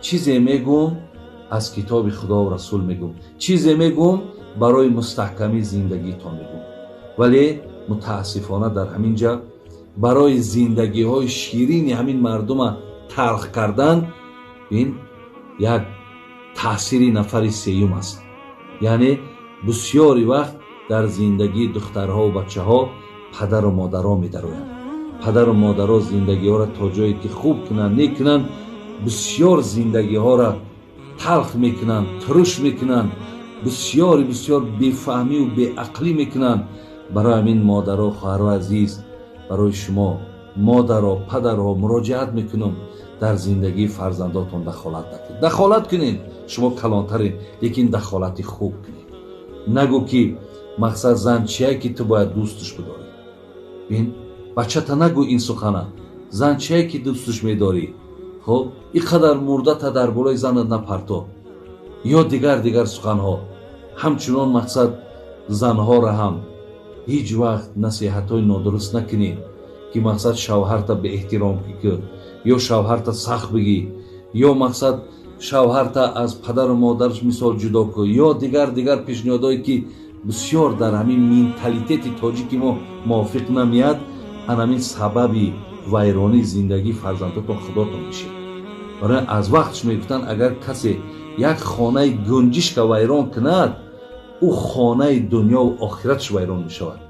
Чизе мегӯм, аз китоби Худову Расул мегӯм, чизе мегӯм, барои мустаҳкамии зиндагитон мегӯм. Вале мутаассифона дар ҳамин ҷа барои зиндагиҳои ширини ҳамин мардума талх кардан ин як таъсири нафари сеюм аст. Яъне бисёри вақт дар зиндагии духтарҳову бачаҳо падару модаро медароянд. Падару модаро зиндагиҳоро то ҷое ки хуб кунанд, некунанд, бисёр зиндагиҳоро талх мекунанд, туруш мекунанд, бисёри бисёр бефаҳмиву беақлӣ мекунанд. Барои ҳамин модаро, хоҳаро азиз, барои шумо модаро, падаро муроҷиат мекунам, дар зиндагии фарзандотон дахолат накунед. Дахолат кунед, шумо калонтаред, лекин дахолати хуб кунед. Нагӯ ки мақсад зан чие ки ту бояд дӯсташ бидорӣ. Бин, бачата нагӯ ин сухана. Зан чие ки дӯсташ медорӣ? Хоб, ин қадар мурдата дар болои занат напарто. Ё дигар дигар суханҳо. Ҳамчунон мақсад занҳоро ҳам ҳеҷ вақт насиҳатҳои нодуруст накунед, ки мақсад шавҳарта беэҳтиром кӣ, ё шавҳарта сахт бигӣ, ё мақсад шавҳарта аз падару модараш мисол ҷудо кӯ, ё дигар дигар пешниҳодҳое ки бисёр дар ҳамин менталитети тоҷики мо мувофиқ намеяд. Ан ҳамин сабаби вайронии зиндагии фарзандотон худотон мешавад. Барои аз вақтш мегуфтанд, агар касе як хонаи гунҷишка вайрон кунад, ӯ хонаи дунёву охиратш вайрон мешавад.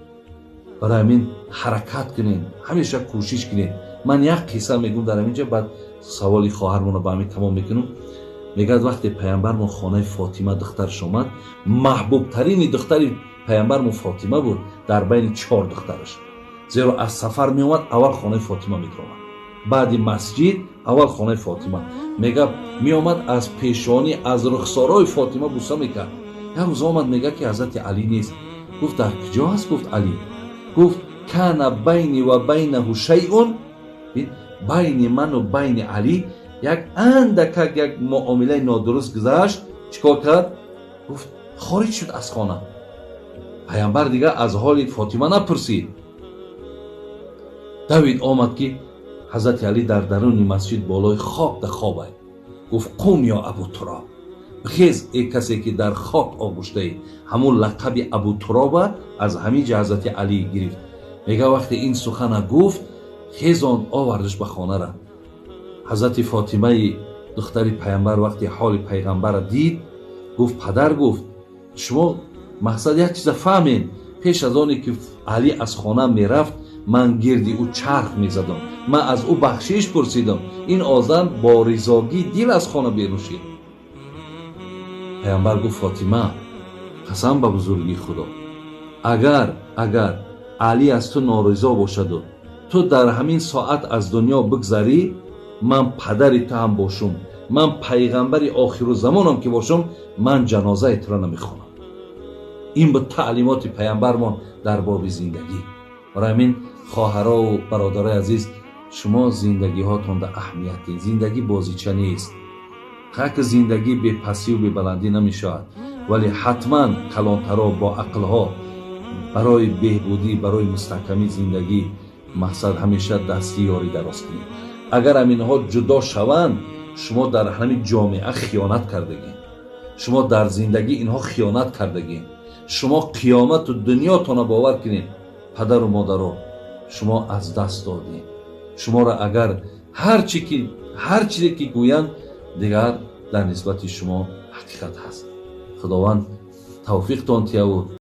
Барои ҳамин ҳаракат кунед, ҳамеша кӯшиш кунед. Ман як қисса мегӯм дар ҳамин ҷа, баъд саволи хоҳармонро ба ҳамин тамом мекунам. Мегӯяд, вақте паямбармон хонаи Фотима духтараш омад, маҳбубтарини духтари паямбармон Фотима буд дар байни 4 духтараш. Зеро аз сафар меомад, аввал хонаи Фотима медаромад, баъди масҷид аввал хонаи Фотима. Мега, меомад, аз пешонӣ, аз рухсораи Фотима буса мекард. Як рӯз омад, мега ки ҳазрати Алӣ нест. Гуфт, дар куҷо ҳаст? Гуфт, Алӣ. Гуфт, кана байни ва байнаҳу шайъун, байни ману байни Алӣ як андакак як муомилаи нодуруст гузашт. Чӣ кор кард? Гуфт, хориҷ шуд аз хона. Паямбар дигар аз ҳоли Фотима напурсид. Давид омад, ки ҳазрати Алӣ дар даруни масҷид болои хок да хобай. Гуфт, қум ё Абутуроб, бихез, э касе ки дар хок оғӯштаӣ. Ҳамун лақаби Абутуроба аз ҳамин ҷа ҳазрати Алӣ гирифт. Мега, вақте ин сухана гуфт, хезонд, овардаш ба хонара. Ҳазрати Фотимаи духтари паямбар вақте ҳоли пайғамбарра дид, гуфт, падар, гуфт, шумо мақсад як чиза фаҳмед, пеш аз оне ки Алӣ аз хона мерафт, ман гирди ӯ чарх мезадам, ман аз ӯ бахшиш пурсидам, ин одам бо ризогии дил аз хона берун шид. Паямбар гуфт, Фотима, қасам ба бузургии Худо, агар Алӣ аз ту норизо бошаду ту дар ҳамин соат аз дунё бигзарӣ, ман падари ту ҳам бошум, ман пайғамбари охирузамонам ки бошум, ман ҷанозаи туро намехонам. Ин буд таълимоти паямбармон дар боби зиндагӣ. Барои ҳамин хоҳарову бародарои азиз, шумо зиндагиҳотонда аҳамият диҳед. Зиндагӣ бозича нест. Ҳак, зиндагӣ бепастиву бебаландӣ намешавад, вале ҳатман калонтаро бо ақлҳо барои беҳбудӣ, барои мустаҳкамии зиндагӣ мақсад ҳамеша дасти ёрӣ дароз кунед. Агар ҳаминҳо ҷудо шаванд, шумо дар ҳамин ҷомеа хиёнат кардагӣ, шумо дар зиндагӣ инҳо хиёнат кардагӣ, шумо қиёмату дунётона бовар кунед, падару модаро, шумо аз даст додед. Шуморо агар ҳар чизе ки гӯянд, дигар дар нисбати шумо ҳақиқат ҳаст. Худованд тавфиқтон тияву.